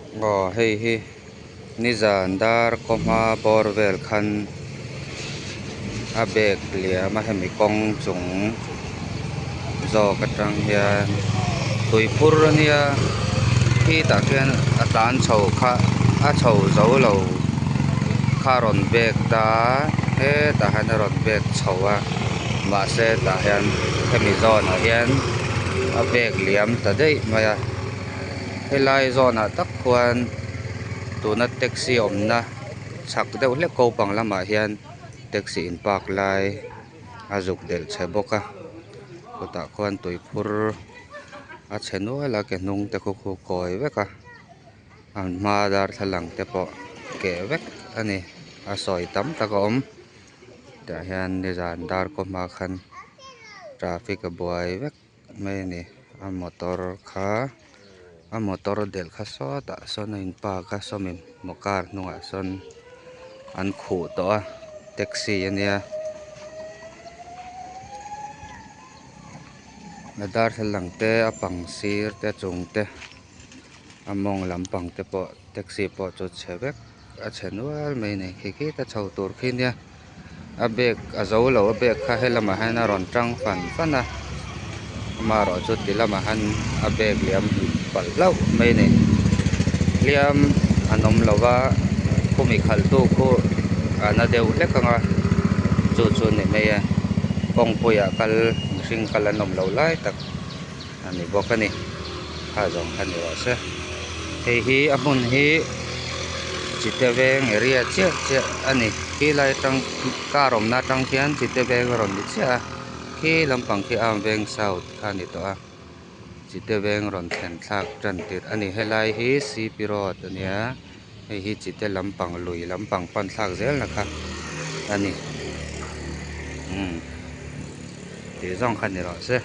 Aw hei hi nizan dar khaw hma bawr vel khan a bag liam a hemi kawng chung zawk atang hian tui phur ania khitah khian a tlan chho kha a chho zo lo kha a rawn bag ta hetah hian a rawn bag chho a mahse tah hian hemi zawnah hian a bag liam ta daih mai a. Helai zawnah tak khuan tuna taxi awmna chhak deuh hlek ko pang lamah hian taxi in park lai a zuk delh chhe bawk a chutah khuan tui phur a chhe nual a ke hnung te khu khu kawi vek a an hma darthlalang te pawh keh vek a ni a sawi tam tak a awm tah hian nizan dar kaw hma khan traffic a buai vek. Mai a ni a motor kha a motor delh kha sawtah sawn a in park a sawmi maw car hnungah sawn an khuh tawh a taxi a nia a darthlalang te a pang sir te a chung te a mawng lampang te pawh taxi pawh chu chhe vek a chhe nual mai a ni khi khi ta chho tur khi nia a bag a zo lo a bag kha helamah hian a rawn tang fan fan a amaherawh chu ti lamah hian a bag liam palh hlauh mai a ni hliam an awm lo va khumi khalh tu khu a na deuh hlek ang a chu chu a ni mai a kawngpuiah kal mihring kal an awm loh lai tak a ni bawk a ni kha zawng kha ni rawh se hei hi a hmun hi chite veng area chiah chiah a ni khi lai atang car awmna atang khian chite veng a rawn ni chiah a khi lampang khi arm veng south kha a ni tawh a chite veng rawn thlen thlak tan tirh a ni helai hi cp road a nia hei hi chite lampang lui lampang pan thlak zel na kha a ni umm tih zawng kha ni rawh se.